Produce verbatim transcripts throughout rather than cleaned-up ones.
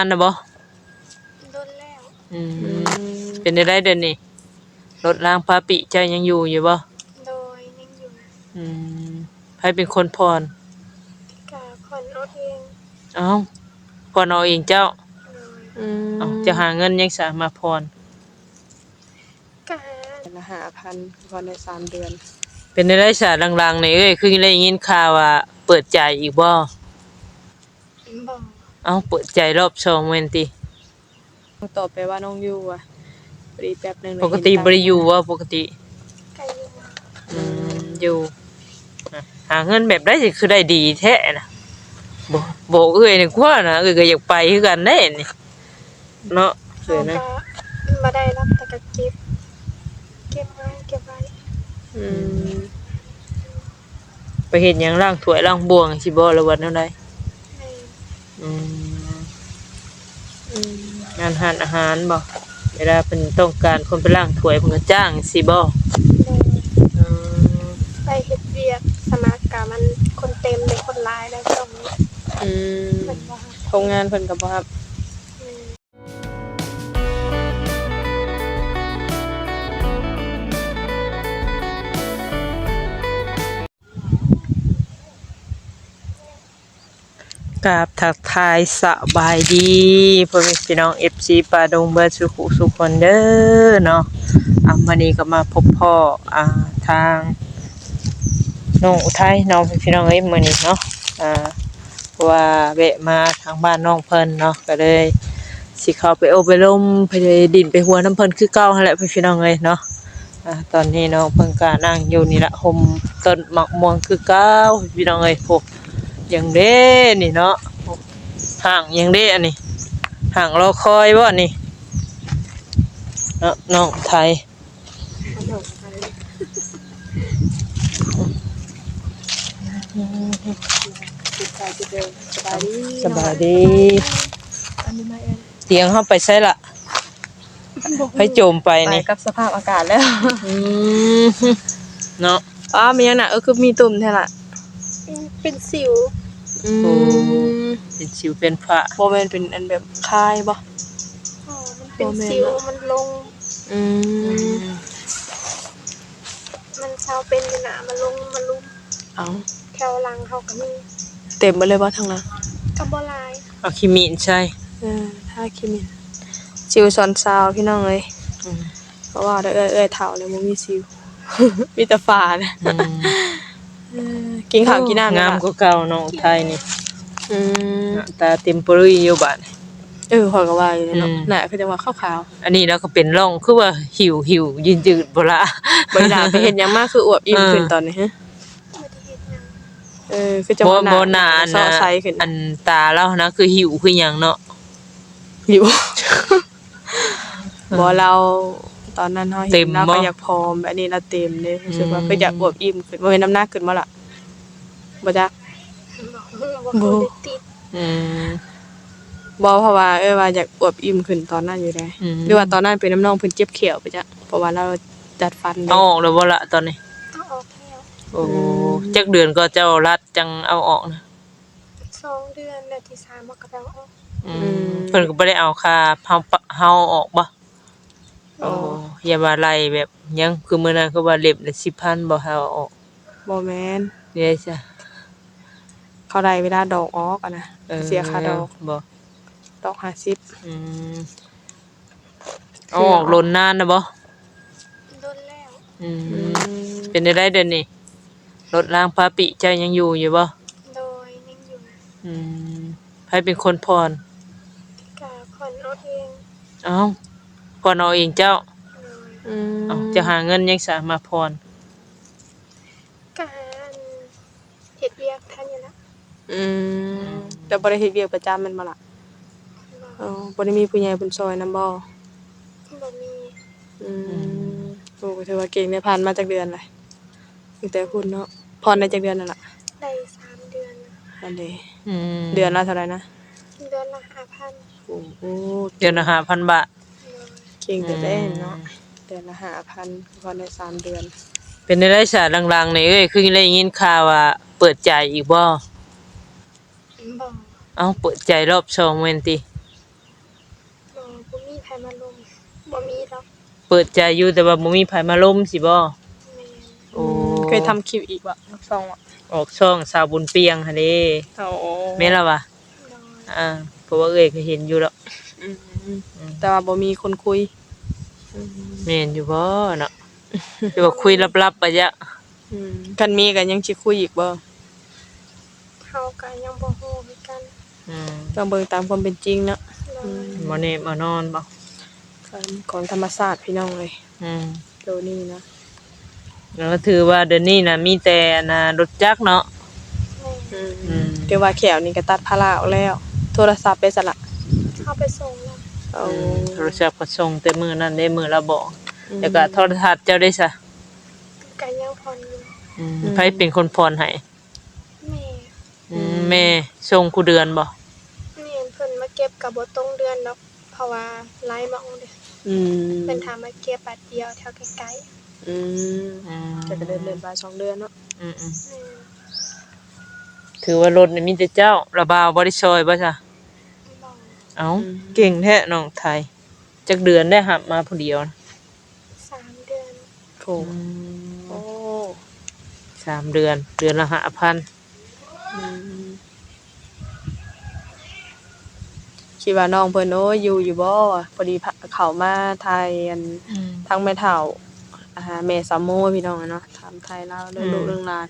อันน่ะบ่ โดนแล้ว อืม อืม เป็นจั่งใดเดี๋ยวนี้ รถรางปาปิเจ้ายังอยู่อยู่บ่ โดย ยังอยู่ อืม ไผเป็นคนผ่อน ก็ผ่อนเอาเอง เอ้า ผ่อนเอาเองเจ้า โดย อืม เอ้า เจ้าหาเงินยังสามาผ่อน ก็หา เดือนละห้าพัน ผ่อนได้สามเดือน เป็นจั่งใดสา หลังๆ นี่เอ้ย คือได้ยินข่าวว่าเปิดใจอีกบ่ บ่ เอ้า เปิดใจรอบสองแม่นติ ตอบไปว่าน้องอยู่ว่ะ พอดีแป๊บหนึ่ง ปกติบ่ได้อยู่บ่ ปกติ ก็อยู่ อืม อยู่ อ่ะ หาเงินแบบใดสิคือได้ดีแท้นะ บ่ บอกเอื้อยนี่กว่านะ เอื้อยก็อยากไปคือกันเด้นี่ เนาะ เอื้อยนะ ก็บ่ได้หรอก แต่ก็เก็บ เก็บไว้ เก็บไว้ อืม ไปเฮ็ดหยัง ล้างถ้วยล้างบ่วงจั่งซี้บ่ หรือว่าแนวใด แม่น อืม อืม งานร้านอาหารบ่ เวลาเพิ่นต้องการคนไปล้างถ้วยเพิ่นก็จ้างจั่งซี้บ่ แม่น อืม ไปเฮ็ดเวียก สมัครกะมันคนเต็มเลย คนหลายแล้วช่วงนี้ อืม เพิ่นบ่รับ โรงงานเพิ่นก็บ่รับ แม่น กราบทักทายสบายดีพ่อแม่พี่น้อง เอฟซี ป่าดงเบิดสุขุสุขคนเด้อเนาะ อ่ะ มื้อนี้ก็มาพบพ้อ อ่า ทางน้องอุทัยเนาะพี่น้องเอ้ย มื้อนี้เนาะ อ่า เพราะว่าแวะมาทางบ้านน้องเพิ่นเนาะ ก็เลยสิเข้าไปโอบไปลม ไปดินไปหัวนำเพิ่นคือเก่าหั้นแหละพี่น้องเอ้ยเนาะ อ่า ตอนนี้น้องเพิ่นก็นั่งอยู่นี่ละ ห่มต้นมะม่วงคือเก่าพี่น้องเอ้ย โอ้ หยังเด้นี่เนาะ โอ้ ห้างหยังเด้อันนี้ ห้างรอคอยบ่นี่ เนาะ น้องไทย สบายดี สบายดี อันนี้มาเอง เตียงเฮาไปไสล่ะ ไผโจมไปนี่ ไปกับสภาพอากาศแล้ว อืม เนาะ อ้า มีหยังน่ะ เออ คือมีตุ่มแท้ล่ะ เป็นสิว อืม โอ้ เป็นสิวเป็นฝ้า บ่แม่นเป็นอันแบบคายบ่ อ๋อ มันเป็น บ่แม่น สิว เนาะ มันลง อืม อืม มันเซาเป็นอยู่นะ มันลง มันลุ่ม เอ้า แถวหลังเขาก็มี เต็มไปเลยบ่ทางหลัง ก็บ่หลาย เอาขี้มินใส่ เออ ทาขี้มิน สิวซ้อนซาวพี่น้องเอ้ย อืม เพราะว่าเอื้อย เอื้อยเฒ่าแล้วบ่มีสิว มีแต่ฝ้านะ อืม เออ กินข้าวกินน้ำ งามกว่าเก่าน้องไทยนี่ อืม หน้าตาเต็มปรีอยู่บาด เออ ข้อยก็ว่าอยู่เนาะ อืม หน้าคือจังว่าขาวๆ อันนี้เราก็เป็นร่องคือว่าหิวๆ ยืดๆ บ่ละ บ่ได้ไปเฮ็ดหยังมาคืออวบอิ่มขึ้นตอนนี้ฮะ บ่ได้เฮ็ดหยัง เออ คือจังว่าหน้า บ่ บ่หน้า เซาะใสขึ้น อันตาเรานะ คือหิวคือหยังเนาะ หิว บ่ เราตอนนั้นเราเห็น เต็มบ่ เราก็อยากผอม อันนี้เราเต็มเด้ รู้สึกว่า อืม คืออยากอวบอิ่มขึ้น บ่แม่นน้ำหนักขึ้นบ่ล่ะ บ่จัก บ่ บ่ บ่ได้ติด อืม บ่ เพราะว่า เอ้ยว่าอยากอวบอิ่มขึ้นตอนนั้นอยู่เด้ อืม หรือว่าตอนนั้นเป็นน้ำน้องเพิ่นเจ็บแข้วไปจ้ะ เพราะว่าเราดัดฟันเด้ เอาออกแล้วบ่ล่ะตอนนี้ เอาออกแล้ว โอ้ อืม จักเดือนก็เจ้ารัดจังเอาออกนะ สองเดือน เดือนที่สามเขาก็ไปเอาออก อืม อืม เพิ่นก็บ่ได้เอาค่าเฮาปะ เฮาออกบ่ โอ้ โอ้ อย่าว่าไล่แบบหยัง คือมื้อนั้นคือว่าเล็บละสิบพันบ่ เฮาเอาออก บ่แม่น เด้จ้ะ เขาได้เวลาดอกออกอะนะ เออ เสียค่าดอก บ่ ดอกห้าสิบ อืม เอาออกโดนนานนะบ่ โดนแล้ว อืม อืม เป็นจั่งใดเดี๋ยวนี้ รถรางปาปิเจ้ายังอยู่อยู่บ่ โดย ยังอยู่ อืม ไผเป็นคนผ่อน ก็ผ่อนเอาเอง เอ้า ผ่อนเอาเองเจ้า โดย อืม เอ้า เจ้าหาเงินยังสามาผ่อน ก็หาอัน เฮ็ดเวียกแทนอยู่นะ อืม แต่บ่ได้เฮ็ดเวียกประจำแม่นบ่ล่ะ บ่ เออ บ่ได้มีผู้ใหญ่เพิ่นซอยนำบ่ บ่มี อืม อืม โอ้ ก็ถือว่าเก่งเด้ ผ่านมาจักเดือนแล้ว ตั้งแต่พุ้นเนาะ ผ่อนได้จักเดือนแล้วล่ะ ได้สามเดือน อันเด้ อืม เดือนละเท่าไหร่นะ เดือนละห้าพัน โอ้โห เดือนละห้าพันบาท โดย เก่งแต่แรกเนาะ อืม เดือนละห้าพัน ผ่อนได้สามเดือน เป็นจั่งใดสา หลังๆ นี่เอ้ย คือได้ยินข่าวว่าเปิดใจอีกบ่ บ่ เอ้า เปิดใจรอบสองแม่นติ บ่มีดอก เปิดใจอยู่แต่ว่าบ่มีไผมาลมสิบ่ แม่น โอ้ อืม เคยทำคลิปอีกบ่ ออกช่องบ่ ออกช่องสาวบุญเปียงหั่นเด้ โอ้ แม่นแล้ววะ โดย อ่า เพราะว่าเอื้อยก็เห็นอยู่ดอก อืม อืม แต่ว่าบ่มีคนคุย อืม แม่นอยู่บ่เนาะ หรือว่าคุยลับๆ บ่จ๊ะ อืม คันมีก็ยังสิคุยอีกบ่ เฮาก็ยังบ่ฮู้คือกัน อืม ต้องเบิ่งตามความเป็นจริงเนาะ โดย อืม บ่แน่บ่นอนบ่ ของ ของธรรมชาติพี่น้องเอ้ย อืม โตนี้นะ แล้วก็ถือว่าเดี๋ยวนี้นะมีแต่อันน่ะรถจักรเนาะ แม่น อืม อืม ถือว่าแขวนี่ก็ตัดภาระออกแล้ว โทรศัพท์ได้ซะละ เอาไปส่งแล้ว โอ้ อืม โทรศัพท์ก็ส่งแต่มื้อนั้นเด้ มื้อละบอก อืม แล้วก็โทรทัศน์เจ้าได้ซะ ก็ยังผ่อนอยู่ อืม อืม ไผเป็นคนผ่อนให้ แม่ อืม อืม แม่ส่งคู่เดือนบ่ แม่น เพิ่นมาเก็บก็บ่ตรงเดือนดอก เพราะว่าหลายหม่องเด้ อืม เพิ่นถามมาเก็บบาทเดียวแถวใกล้ๆ อืม อืม แต่ก็เดือน เดือนละสองเดือนเนาะ อืม อืม แม่น ถือว่ารถนี่มีแต่เจ้า ละบ่าวบ่ได้ซอยบ่ซะ บ่ เอ้า อืม เก่งแท้น้องไทย จักเดือนได้หับมาผู้เดียวนะ สามเดือน โอ้ อืม โอ้ สามเดือน เดือนละห้าพัน อืม คิดว่าน้องเพิ่น โอ้ย อยู่อยู่บ่ พอดีพะ เข้ามาถ่ายอัน อืม ทางแม่เฒ่า อ่า แม่สาวโมพี่น้องเนาะ ถามถ่ายลาวเรื่อง อืม ลูกเรื่องหลาน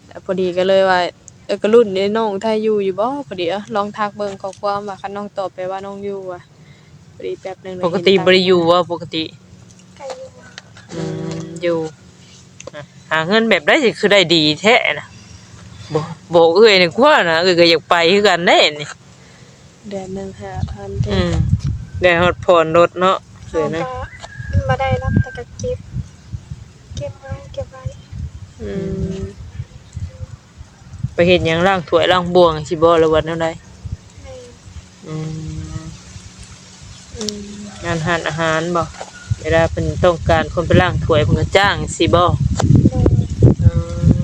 แล้วพอดีก็เลยว่า เออ ก็ลุ้นเด้ น้องไทยอยู่อยู่บ่ พอดี เออ ลองทักเบิ่งข้อความว่า คันน้องตอบไปว่าน้องอยู่ว่ะ พอดีแป๊บหนึ่ง ปกติบ่ได้อยู่บ่ ปกติ ก็อยู่ อืม อืม อยู่ อ่ะ หาเงินแบบใดสิคือได้ดีแท้นะ บอก บอกเอื้อยนี่กว่านะ เอื้อยก็อยากไปคือกันเด้นี่ เดือนหนึ่งห้าพันเด้ อืม ได้ฮอดผ่อนรถเนาะ เอื้อยนะ เฮาก็บ่ได้ดอก แต่ก็เก็บ เก็บไว้ เก็บไว้ อืม ไปเฮ็ดหยัง ล้างถ้วยล้างบ่วงสิบ่ หรือว่าแนวใด แม่น อืม อืม งานร้านอาหารบ่ เวลาเพิ่นต้องการคนไปล้างถ้วยเพิ่นก็จ้างสิบ่ โดย อื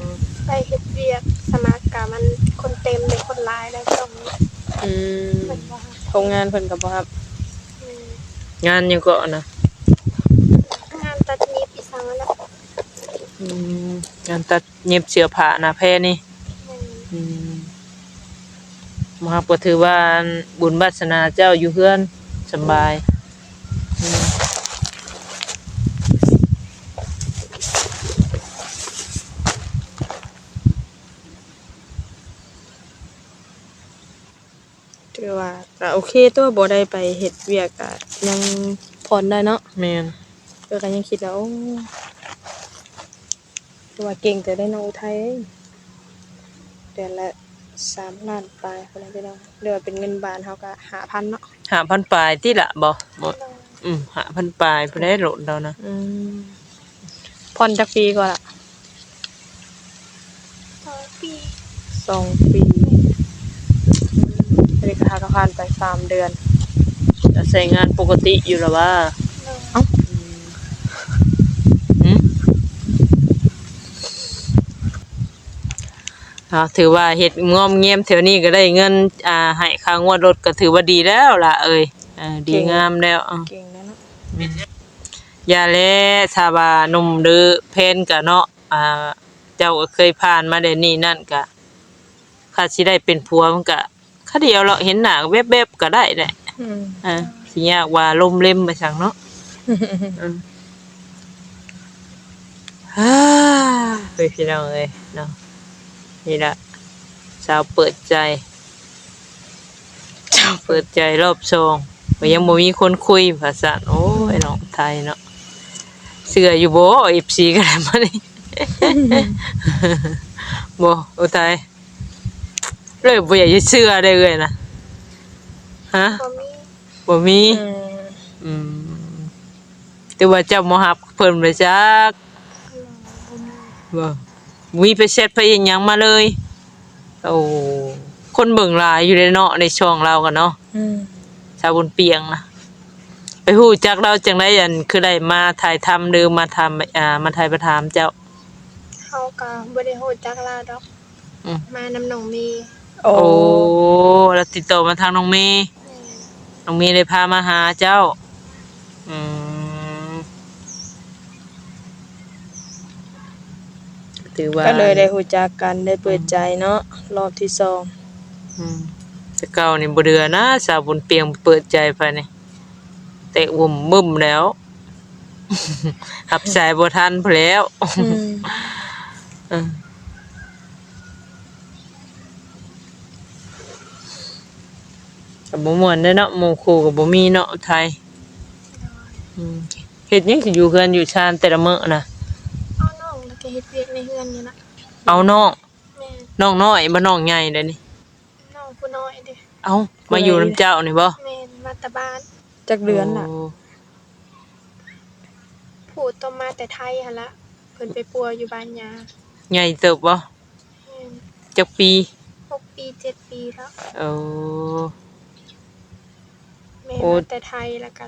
ม ไปเฮ็ดเวียก สมัครก็มันคนเต็มเลย คนหลายแล้วช่วงนี้ อืม เพิ่นบ่รับ โรงงานเพิ่นก็บ่รับ แม่น งานหยังเกาะนะ งานตัดเย็บอีสังนั่นแหละ อืม งานตัดเย็บเสื้อผ้าหน้าแพรนี่ แม่น อืม บ่ฮับก็ถือว่าบุญวาสนาเจ้าอยู่เฮือนสำบาย อืม ถือว่าก็โอเคตั๊ว บ่ได้ไปเฮ็ดเวียกก็ยังผ่อนได้เนาะ แม่น เออ ก็ยังคิดว่า โอ้ ถือว่าเก่งแต่ได้น้องอุทัย เดือนละสามล้านปลายพุ้นแหละพี่น้อง หรือว่าเป็นเงินบาทเฮาก็ห้าพันเนาะ ห้าพันปลายติล่ะ บ่ บ่ โดย อืม ห้าพันปลายพุ้นแหละรถเรานะ อืม ผ่อนจักปีก่อนล่ะ สองปี สองปี อันนี้ก็หาก็ผ่านไปสามเดือน ก็ใช้งานปกติอยู่ล่ะวะ โดย เอ้า อืม อืม เอา ถือว่าเฮ็ดงอมแงมแถวนี้ก็ได้เงิน อ่า ให้ค่างวดรถก็ถือว่าดีแล้วล่ะเอ้ย เออ ดี เก่ง งามแล้ว อ่ะ เก่งแล้วเนาะ อืม อย่าแล ถ้าว่าหนุ่มหรือแฟนก็เนาะ อ่า เจ้าก็เคยผ่านมาแล้วนี่นั่นก็ คันสิได้เป็นผัวมันก็ คาเดียวเลาะ เห็นหน้าแวบๆก็ได้แหละ อืม อ่า สิยากว่าลมเล็มมาซั่งเนาะ อืม ฮ่า เฮ้ย พี่น้องเอ้ยเนาะ นี่ล่ะ สาวเปิดใจ เปิดใจรอบสอง ก็ยังบ่มีคนคุยว่าซั่น โอ้ย น้องไทยเนาะ เชื่ออยู่บ่ เอฟซี ก็ได้มานี่ บ่ อุทัย เลยบ่อยากจะเชื่อได้เลยนะ ฮะ บ่มี บ่มี อืม อืม แต่ว่าเจ้าบ่ฮับเพิ่นไปจัก อืม บ่มี บ่ บ่มีไปแชทไปอิหยังมาเลย โอ้ คนเบิ่งหลายอยู่เด้เนาะ ในช่องเรากันเนาะ อืม สาวบุญเปียงนะ ไปฮู้จักเราจังได๋ อันคือได้มาถ่ายทำหรือมาทำ อ่า มาถ่ายมาถามเจ้า เฮาก็บ่ได้ฮู้จักลาวดอก อืม มานำน้องเมย์ โอ้ โอ้ แล้วติดต่อมาทางน้องเมย์ แม่น น้องเมย์เลยพามาหาเจ้า อืม ถือว่า ก็เลยได้รู้จักกัน ได้เปิดใจเนาะ รอบที่สอง อืม แต่เก่านี่บ่เดือนะ สาวบุญเปียงเปิดใจไผนี่ แตกวุ่มบึ้มแล้ว รับสายบ่ทันพู้นแหล้ว อืม เออ ก็บ่ม่วนเด้อเนาะ หมู่คู่ก็บ่มีเนาะ ไทย อืม เฮ็ดหยังสิอยู่เฮือนอยู่ซานแต่ละมื้อนะ เอาน้องแล้วก็เฮ็ดเวียกในเฮือนนี่ล่ะ เอาน้อง แม่น น้องน้อยบ่ น้องใหญ่เด้นี่ น้องผู้น้อยเด้ เอ้า มาอยู่นำเจ้านี่บ่ แม่น มาแต่บ้าน จักเดือนล่ะ โอ้ ผู้โตมาแต่ไทยหั่นละ เพิ่นไปปัวอยู่บ้านย่า ใหญ่เติบบ่ แม่น จักปี หกปี เจ็ดปีแล้ว โอ้ แม่ โอ้ มาแต่ไทยแล้วก็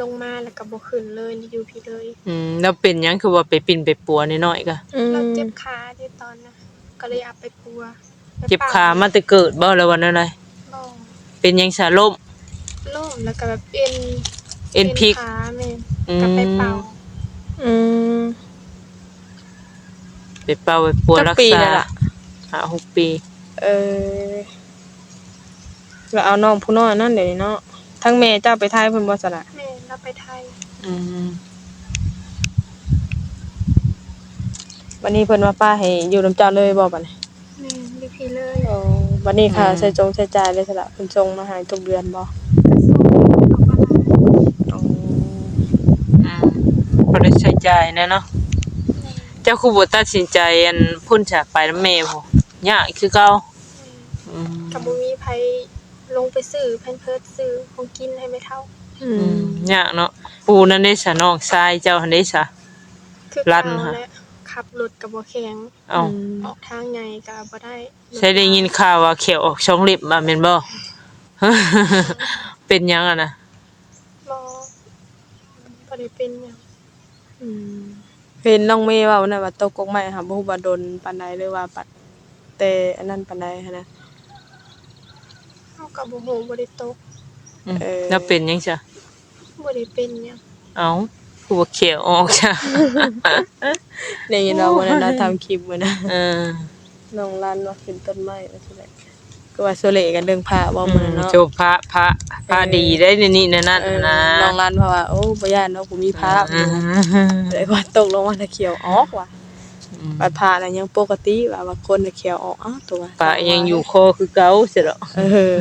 ลงมาแล้วก็บ่ขึ้นเลย อยู่พี้เลย อืม แล้วเป็นหยังคือว่าไปปิ้นไปปัวน้อยๆ กะ อืม เราเจ็บขาเด้ตอนน่ะ ก็เลยเอาไปปัว เจ็บขามาแต่เกิดบ่ หรือว่าแนวใด บ่ เป็นหยังซะ ล้ม ล้มแล้วก็แบบเอ็น เอ็นพลิก เอ็นขา แม่น อืม ก็ไปเป่า อืม ไปเป่าไปปัว จักปี รักษา แล้วล่ะ ห้าหกปี เออ แล้วเอาน้องผู้น้อยนั่นเดี๋ยวนี้เนาะ ทั้งแม่เจ้าไปไทยเพิ่นบ่ซะล่ะ แม่น เราไปไทย อืม บัดนี้เพิ่นมาป้าให้อยู่นำเจ้าเลยบ่บัดนี้ แม่น อยู่พี้เลย อ๋อ บัดนี้ค่า อืม ใช้จงใช้จ่ายเลยซะล่ะ เพิ่นส่งมาให้ทุกเดือนบ่ ก็ส่ง ก็บ่หลาย อ๋อ อืม บ่ได้ใช้จ่ายแน่เนาะ แม่น เจ้าคือบ่ตัดสินใจอันพุ้นซะ ไปนำแม่พุ้น ยากคือเก่า แม่น อืม ก็บ่มีไผลงไปซื้อแพมเพิร์ส ซื้อของกินให้แม่เฒ่า อืม อืม ยากเนาะ ผู้นั่นเด้ซะ น้องชายเจ้าหั่นเด้ซะ คือ หลาน เก่า หา และ ขับรถก็บ่แข็ง เอ้า อืม ออกทางใหญ่ก็บ่ได้ ใช่ ได้ยินข่าวว่าแข้วออกสองเล็บมาแม่นบ่ เป็นหยังอะนะ บ่ บ่ได้เป็นหยัง อืม เห็นน้องเมย์เว้านะว่าตกกกไม้ค่ะ บ่ฮู้ว่าโดนปานใด หรือว่าปัดแต่อันนั้นปานใดหั้นนะ เฮาก็บ่ฮู้ บ่ได้ตก อืม เออ แล้วเป็นหยังซะ บ่ได้เป็นหยัง เอ้า คือว่าแข้วออกซะ ได้ยินว่ามื้อนั้นนะ ทำคลิปมื้อนั้น เออ น้องรันว่าขึ้นต้นไม้ว่าซั่นแหละ ก็ว่าโซเลกันเรื่องพระบ่มื้อนั้นเนาะ อืม โชว์พระ พระ พระ เออ ดีได้ในนี้ในนั้น เออ นะ น้องรันเพราะว่า โอ้ บ่ย่านเนาะ กูมีพระ เออ มื้อนั้น เลยว่าตกลงมาน่ะแข้วออกว่ะ อืม บัดพระน่ะยังปกติว่า ว่าคนน่ะแข้วออก อ้าว ตัว พระยังอยู่คอคือเก่าซะดอก เออ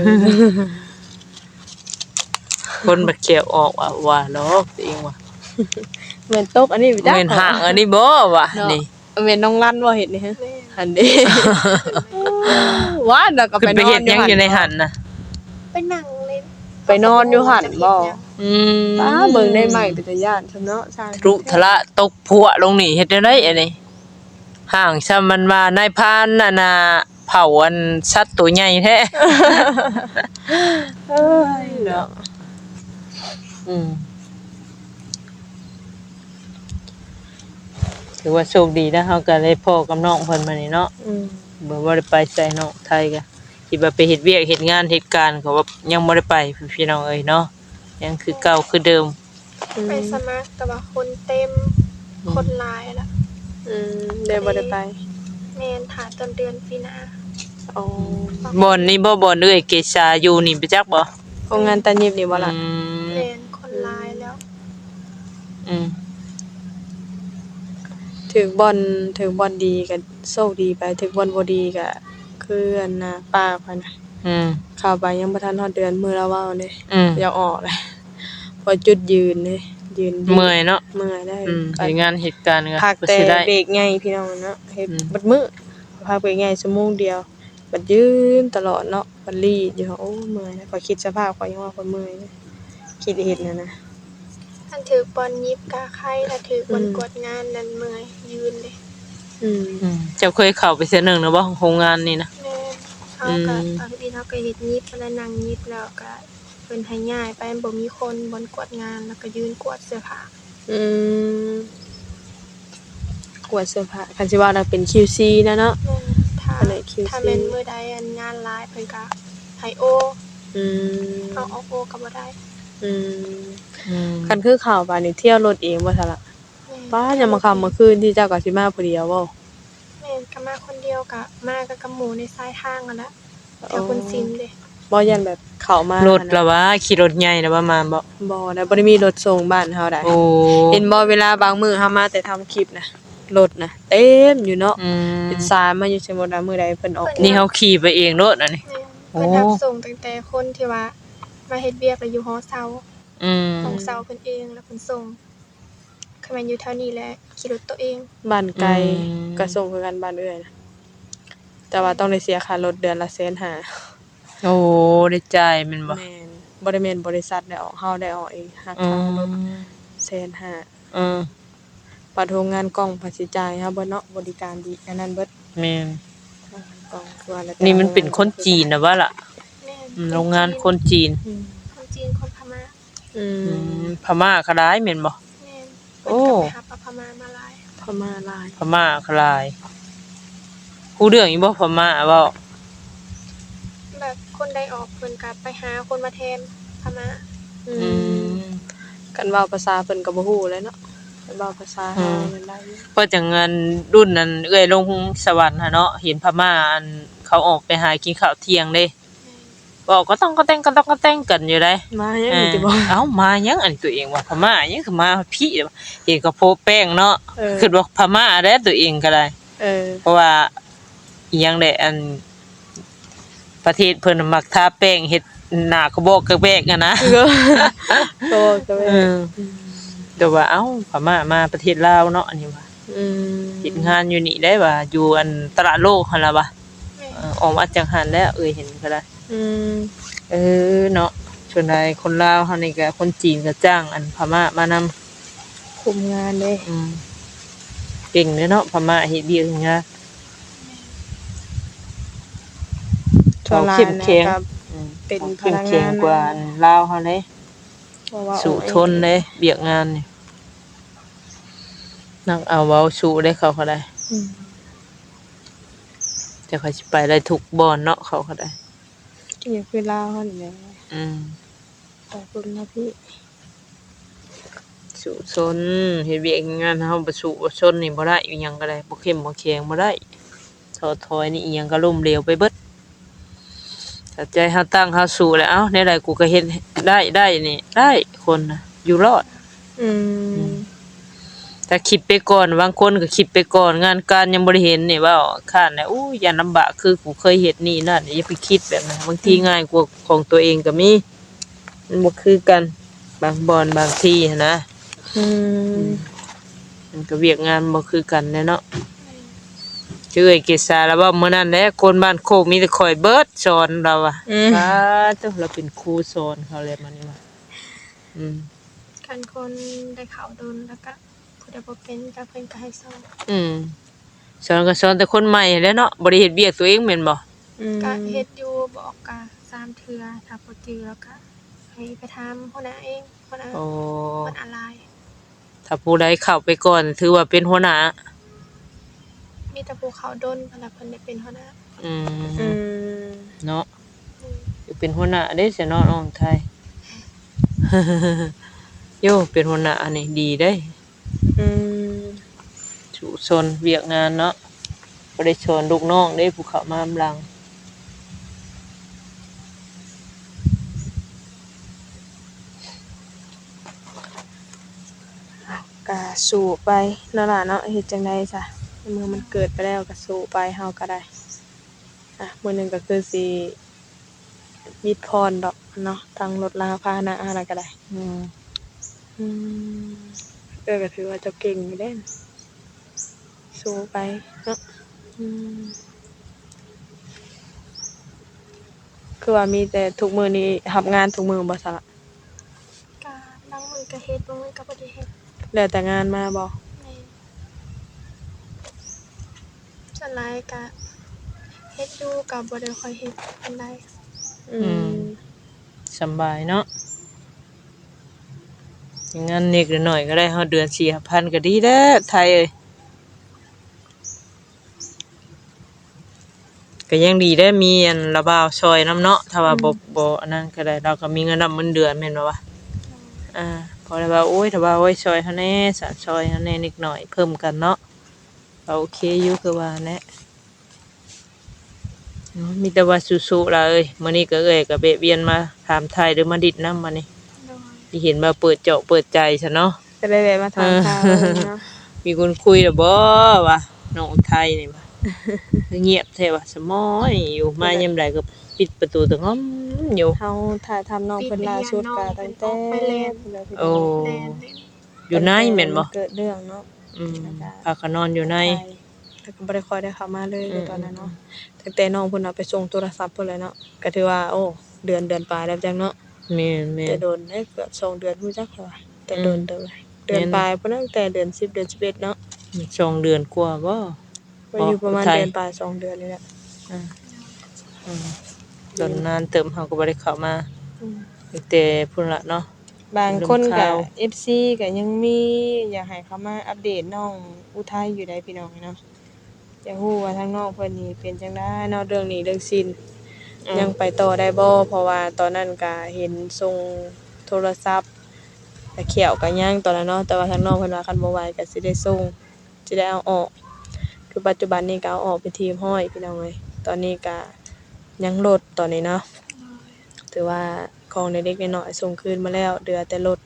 คนบัดแข้วออกว่า ว่าล้อตัวเองว่ะ แม่นตกอันนี้บ่จัก แม่นห่างอันนี้บ่วะ เนาะ นี่ แม่นน้องรันบ่เฮ็ดนี่ฮะ แม่น หั่นเด้ ว่าแล้วก็ ขึ้นไปเฮ็ดหยังอยู่ในหั่นน่ะ ไปนั่งเล่น ไปนอนอยู่หั่นบ่ อืม ป้า เบิ่งได้ใหม่เป็นตาย่านซะเนาะ สร้าง ทะลุทะละตกพั่วลงนี่เฮ็ดแนวใดอันนี้ ห่างซะมันว่านายพรานน่ะนะ เผาอันสัตว์ตัวใหญ่แท้ เอ้ยเนาะ อืม ถือว่าโชคดีนะ เฮาก็ได้พ้อกับน้องเพิ่นมานี่เนาะ อืม บ่ บ่ได้ไปไส น้องไทยก็ คิดว่าไปเฮ็ดเวียกเฮ็ดงานเฮ็ดการ ก็ว่ายังบ่ได้ไป พี่น้องเอ้ยเนาะ ยังคือเก่าคือเดิม อืม ไปสมัครแต่ว่าคนเต็ม อืม คนหลายละ อืม เลยบ่ได้ไป แม่น ถ้าต้นเดือนปีหน้า อ๋อ บ่อนนี้บ่ บ่อนเอื้อยเกษาอยู่นี่ไปจักบ่ โรงงานตัดเย็บนี่บ่ล่ะ อืม แม่น คนหลายแล้ว อืม ถืกบ่อน ถืกบ่อนดีก็โชคดีไป ถืกบ่อนบ่ดีก็คืออันน่ะ ป้าข้อยน่ะ อืม เข้าไปยังบ่ทันฮอดเดือน มื้อละเว้าเด้ อืม อยากออกเลย เพราะจุดยืนเด้ ยืนดี เมื่อยเนาะ เมื่อยได้ อืม ก็ เฮ็ดงานเฮ็ดการก็ พักแต่ บ่สิได้ เบรกใหญ่พี่น้องเนาะ เฮ็ด อืม เบิดมื้อ พักเบรกใหญ่ชั่วโมงเดียว บัดยืนตลอดเนาะ บัดรีดอยู่ โอ้ เมื่อยนะ ข้อยคิดสภาพข้อยยังว่าข้อยเมื่อยเลย คิดเฮ็ดนะนะ คันถืกบ่อนหยิบกาไข่ ถ้าถืกบ่อน อืม กวาดงานนั่นเมื่อย ยืนเด้ อืม อืม เจ้าเคยเข้าไปเทื่อหนึ่งแล้วบ่ โรงงานนี่นะ แม่น เฮาก็ อืม บางทีเฮาก็เฮ็ดหยิบ แล้วนั่งหยิบ แล้วก็เพิ่นให้ย้ายไป บ่มีคน บ่อนกวาดงาน แล้วก็ยืนกวาดเสื้อผ้า อืม กวาดเสื้อผ้า คันสิว่าน่ะเป็น คิวซี นะเนาะ แม่น ถ้า แผนก คิวซี ถ้าแม่นมื้อใดอันงานหลาย เพิ่นก็ให้โอ อืม เฮาออกโอก็บ่ได้ อืม อืม คันคือเข้าไปนี่เที่ยวรถเองบ่ซะล่ะ แม่น ป้า ยามมื้อค่ำมื้อคืนที่เจ้าก็สิมาผู้เดียวบ่ ก็มาคนเดียว ก็มากับ กับหมู่ในสายทางนั่นแหละ แถวพุนซินเด้ บ่ ย่านแบบเข้ามา รถละวะ หั่นน่ะ ขี่รถใหญ่ละวะมาบ่ บ่ได้ บ่ได้มีรถส่งบ้านเฮาได้ โอ้ เห็นบ่ เวลาบางมื้อเฮามาแต่ทำคลิปนะ รถนะเต็มอยู่เนาะ อืม เป็นสายมาอยู่ สมมุติว่ามื้อใดเพิ่นออก นี่เฮาขี่ไปเองโลดอันนี้ แม่น โอ้ เพิ่นรับส่งตั้งแต่คนที่ว่ามาเฮ็ดเวียกแล้วอยู่หอเช่า อืม ห้องเช่าเพิ่นเอง แล้วเพิ่นส่ง คันแม่นอยู่แถวนี้แหละ ขี่รถตัวเอง บ้านไกล อืม ก็ส่งคือกันบ้านเอื้อยนะ แต่ว่าต้องได้เสียค่ารถเดือนละแสนห้า โอ้ ได้จ่ายแม่นบ่ แม่น บ่ได้แม่นบริษัทได้ออก เฮาได้ออกเอง หักค่ารถ อืม แสนห้า อืม บัดโรงงานกล่องภาษีจ่ายเฮาเบิดเนาะ บริการดี อันนั้นเบิด แม่น โรงงานกล่องคือว่าแล้วแต่ นี่มันเป็นคนจีนนะวะล่ะ แม่น อืม โรงงานคนจีน อืม คนจีน คนพม่า อืม อืม พม่าก็หลายแม่นบ่ แม่น โอ้ เพิ่นก็ไปรับเอาพม่ามาหลาย พม่าหลาย พม่าก็หลาย ฮู้เรื่องอยู่บ่ พม่าเว้า แบบคนใดออกเพิ่นก็ไปหาคนมาแทนพม่า อืม อืม คันเว้าภาษาเพิ่นก็บ่ฮู้แหล้วเนาะ คันเว้าภาษาเฮา อืม มันได้อยู่ เพราะจังอันรุ่นนั้นเอื้อยลงสวรรค์หั่นเนาะ เห็นพม่าอันเขาออกไปหากินข้าวเที่ยงเด้ แม่น บอกก็ต้องก็แต่ง ก็ต้องก็แต่งกันอยู่ได้ มาหยัง เออ สิบอก เอ้า มาหยัง อันตัวเองว่าพม่าหยังคือมาพี้ เห็นกระโปรงแป้งเนาะ เออ คิดว่าพม่าแล้วตัวเองก็ได้ เออ เพราะว่าอิหยังแหละ อัน ประเทศเพิ่นมักทาแป้งเฮ็ดหน้ากระบอกกระแบกอะนะ กระบอกกระแบก เออ แต่ว่า เอ้า พม่ามาประเทศลาวเนาะ อันนี้ว่า อืม เฮ็ดงานอยู่นี่ได้ว่า อยู่อันตลาดโลกหั่นล่ะว่า แม่น เออ ออกมาจากหั่นแล้ว เอ้ยเห็นก็ได้ อืม เออ เนาะ ส่วนใหญ่คนลาวเฮานี่ก็ คนจีนก็จ้างอันพม่ามานำ คุมงานเด้ อืม เก่งเด้เนาะ พม่าเฮ็ดเวียกเฮ็ดงาน ส่วนหลาย เขาเข้มแข็ง นะ ก็ อืม เป็น เขาเข้มแข็ง พนักงาน กว่าอันลาวเฮาเด้ เพราะว่า สู้ทนเด้ เวียกงานนี่ นักเอาเว้าสู้เด้เขาก็ได้ อืม แต่เขาสิไปได้ทุกบ่อนเนาะ เขาก็ได้ ก็อยากคือลาวเฮานี่แหละ อืม ขอบคุณนะพี่ สู้ซน เฮ็ดเวียกเฮ็ดงานเฮาบ่สู้บ่ซนนี่บ่ได้ อีหยังก็ได้ บ่เข้มบ่แข็งบ่ได้ ท้อถอยนี่อีหยังก็ล้มเหลวไปเบิด ถ้าใจเฮาตั้ง เฮาสู้แล้ว เอ้า แนวใดกูก็เฮ็ดได้ ได้นี่ ได้ คนน่ะ อยู่รอด อืม อืม ถ้าคิดไปก่อน บางคนก็คิดไปก่อน งานการยังบ่ได้เห็นนี่ เว้าค้านแล้ว อู้ ย่านลำบาก คือกูเคยเฮ็ดนี่นั่น อย่าไปคิดแบบนั้น บางที อืม ง่ายกว่าของตัวเองก็มี มันบ่คือกัน บางบ่อนบางที่หั้นนะ อืม อืม มันก็เวียกงานบ่คือกันแหละเนาะ คือเอื้อยเกษาลาวเว้ามื้อนั้นแหละ คนบ้านโคกมีแต่ข้อยเบิดสอนลาวอะ อืม ป๊าดโธ่ ลาวเป็นครูสอนเขาแล้วบัดนี้ว่า อืม คันคนได้เข้าโดนแล้วก็ ผู้ใดบ่เป็นก็เพิ่นก็ให้สอน อืม สอนก็สอนแต่คนใหม่หั้นแหละเนาะ บ่ได้เฮ็ดเวียกตัวเองแม่นบ่ อืม ก็เฮ็ดอยู่ บ่ออกก็สามเทื่อ ถ้าบ่จื่อแล้วก็ให้ไปถามหัวหน้าเอง หัวหน้า โอ้ หัวหน้าลาย ถ้าผู้ใดเข้าไปก่อนถือว่าเป็นหัวหน้า มีแต่ผู้เข้าโดน เพิ่นน่ะ เพิ่นได้เป็นหัวหน้า อืม อืม เนาะ อืม เป็นหัวหน้าเด้ซะเนาะน้องไทย โย่ เป็นหัวหน้านี่ดีเด้ อืม สู้ซนเวียกงานเนาะ บ่ได้สอนลูกน้องเด้ ผู้เข้ามานำหลัง ก็สู้ไปเนาะล่ะเนาะ เฮ็ดจั่งใดซะ เมื่อมันเกิดไปแล้วก็สู้ไป เฮาก็ได้ อ่ะ มื้อหนึ่งก็คือสิหวิดพ้อนดอกเนาะ ทั้งรถลาพาหนะเฮานั่นก็ได้ อืม อืม เออ ก็ถือว่าเจ้าเก่งอยู่เด้ สู้ไปเนาะ อืม คือว่ามีแต่ทุกมื้อนี้รับงานทุกมื้อบ่ซะล่ะ ก็บางมื้อก็เฮ็ด บางมื้อก็บ่ได้เฮ็ด แล้วแต่งานมาบ่ แม่น ส่วนหลายก็เฮ็ดอยู่ ก็บ่ได้ค่อยเฮ็ดปานใด อืม อืม สำบายเนาะ งานนิดหน่อยก็ได้ฮอดเดือนสี่ห้าพัน ก็ดีแล้วไทยเอ้ย ก็ยังดีได้มีอันละบ่าวซอยนำเนาะ ถ้าว่า อืม บ่ บ่อันนั้นก็ได้ ลาวก็มีเงินนับเงินเดือนแม่นบ่วะ อ่า พอได้ว่า โอ้ย ถ้าว่า โอ้ย ซอยเฮาแหน่ ซะ ซอยเฮาแหน่นิดหน่อย เพิ่มกันเนาะ ก็โอเคอยู่คือว่าแหละ เนาะ มีแต่ว่าสู้ๆล่ะเอ้ย มื้อนี้ก็เอื้อยก็แวะเวียนมาถามไถ่เด้อ มาดิดนำบัดนี้ โดย ที่เห็นว่าเปิดเจาะเปิดใจซะเนาะ ก็เลยแวะมาถาม เออ ข่าวเนาะ มีคนคุยแล้วบ่วะ น้องอุทัยนี่วะ คือเงียบแท้วะ สะม้อยอยู่ มายามใดก็ปิดประตูตะง่อมอยู่ เฮาถ่ายทำน้องเพิ่นล่าสุดก็ตั้งแต่ ปิดเฮือนน้องเพิ่นออกไปแล่น พุ้นแหละพี่น้อง โอ้ แล่นเล่น อยู่ในแม่นบ่ ตั้งแต่เกิดเรื่องเนาะ อืม แล้วก็ พากันนอนอยู่ใน แล้วก็บ่ได้ค่อยได้เข้ามาเลย อืม ตอนนั้นเนาะ อืม ตั้งแต่น้องเพิ่นเอาไปส่งโทรศัพท์พุ้นแหละเนาะ ก็ถือว่า โอ้ เดือน เดือนปลายแล้วจังเนาะ แม่นๆ แต่โดนเด้ เกือบสองเดือนพุ้นจักว่า แต่โดนเติบ อืม เดือนปลายพุ้น ตั้งแต่เดือนสิบ เดือนสิบเอ็ดเนาะ อืม สองเดือนกว่าบ่ ก็อยู่ประมาณ บ่ เดือนปลายสองเดือนนี่แหละ อ่า อืม โดนนานเติบ เฮาก็บ่ได้เข้ามา อืม ตั้งแต่พุ้นละเนาะ บางคนก็ เรื่องข่าว เอฟซี ก็ยังมีอยากให้เข้ามาอัปเดตน้องอุทัยอยู่ได้พี่น้องเนาะ อยากฮู้ว่าทางน้องเพิ่นนี่เป็นจั่งใดเนาะ เรื่องหนี้เรื่องสิน อืม ยังไปต่อได้บ่ เพราะว่าตอนนั้นก็เห็นส่งโทรศัพท์ แต่เขียวก็ยังตอนนั้นเนาะ แต่ว่าทางน้องเพิ่นว่าคันบ่ไหวก็สิได้ส่ง สิได้เอาออก คือปัจจุบันนี้ก็เอาออกเป็นที่เรียบร้อยพี่น้องเอ้ย ตอนนี้ก็ยังรถตอนนี้เนาะ ถือว่าของเล็กๆน้อยๆส่งคืนมาแล้ว เหลือแต่รถ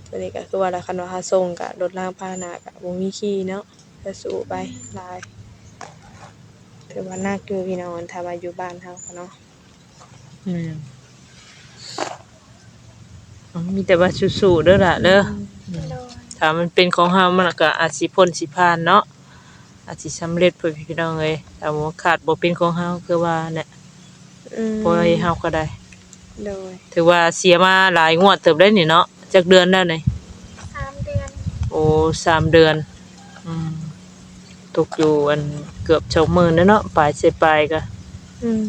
ตอนนี้ก็คือว่าละ คันว่าเฮาส่งก็รถรางพาหนะก็บ่มีขี่เนาะ ก็สู้ไปหลาย ถือว่าหนักอยู่พี่น้อง ถ้าว่าอยู่บ้านเฮาก็เนาะ แม่น มีแต่ว่าสู้ๆเด้อล่ะเด้อ อืม อืม โดย ถ้ามันเป็นของเฮามันก็อาจสิพ้นสิผ่านเนาะ อาจสิสำเร็จ พ่อพี่น้องเอ้ย ถ้าบ่ขาดบ่เป็นของเฮาคือว่าแหละ อืม ปล่อยเฮาก็ได้ โดย ถือว่าเสียมาหลายงวดเติบได้นี่เนาะ จักเดือนแล้วนี่ สามเดือน โอ้ สามเดือน อืม ตกอยู่อันเกือบสองหมื่นแล้วเนาะ ปลายเศษปลายก็ อืม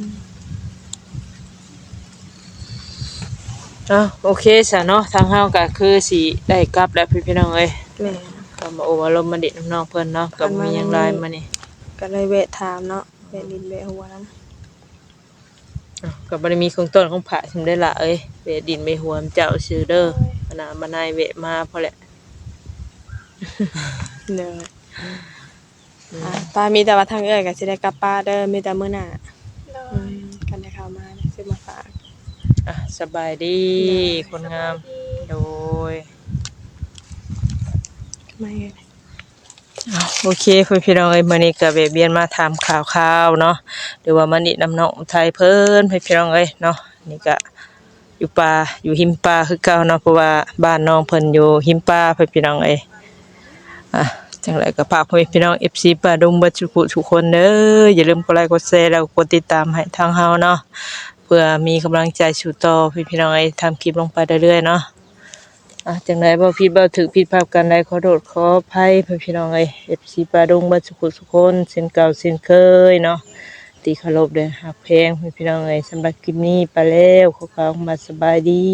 อ่ะ โอเคซะเนาะ ทางเฮาก็คือสิได้กลับแล้วพี่น้องเอ้ย แม่น ก็มาโอ้มาลมมาดิดนำน้องเพิ่นเนาะ ก็บ่มีหยังหลายมื้อนี้ ก็เลยแวะถามเนาะ แวะดินแวะหัวนำ อ้าว ก็บ่ได้มีของต้อนของฝากหยังได้ล่ะเอ้ย แวะดินแวะหัวเจ้าซื่อเด้อ มาหน้ามาในแวะมาพอแหละ เด้อ อืม อ่ะ ป้า มีแต่ว่าทางเอื้อยก็สิได้กลับป้าเด้อ มีแต่มื้อหน้า โดย อืม คันได้เข้ามาสิมาฝาก อ่ะ สบายดี โดย คนงาม สบายดี โดย มาเอ้ย อ้าว โอเค พ่อพี่น้องเอ้ย มื้อนี้ก็แวะเวียนมาถามข่าวๆเนาะ หรือว่ามาดิดนำน้องอุทัยเพิ่น พ่อพี่น้องเอ้ยเนาะ นี่ก็อยู่ป่า อยู่ริมป่าคือเก่าเนาะ เพราะว่าบ้านน้องเพิ่นอยู่ริมป่า พ่อพี่น้องเอ้ย อ่ะ จั่งใดก็ฝากพ่อแม่พี่น้อง เอฟซี ป่าดงเบิดทุกผู้ทุกคนเด้อ อย่าลืมกดไลค์กดแชร์แล้วก็กดติดตามให้ทางเฮาเนาะ เพื่อมีกำลังใจสู้ต่อ พ่อแม่พี่น้องเอ้ย ทำคลิปลงไปเรื่อยๆเนาะ อ่ะ จั่งใดเว้าผิดเว้าถูกผิดพลาดกันใด ขอโทษขออภัยพ่อแม่พี่น้องเอ้ย เอฟซี ป่าดงเบิดทุกผู้ทุกคน เช่นเก่าเช่นเคยเนาะ ที่เคารพและฮักแพงพ่อแม่พี่น้องเอ้ย สำหรับคลิปนี้ไปแล้ว ขอกล่าวคำว่าสบายดี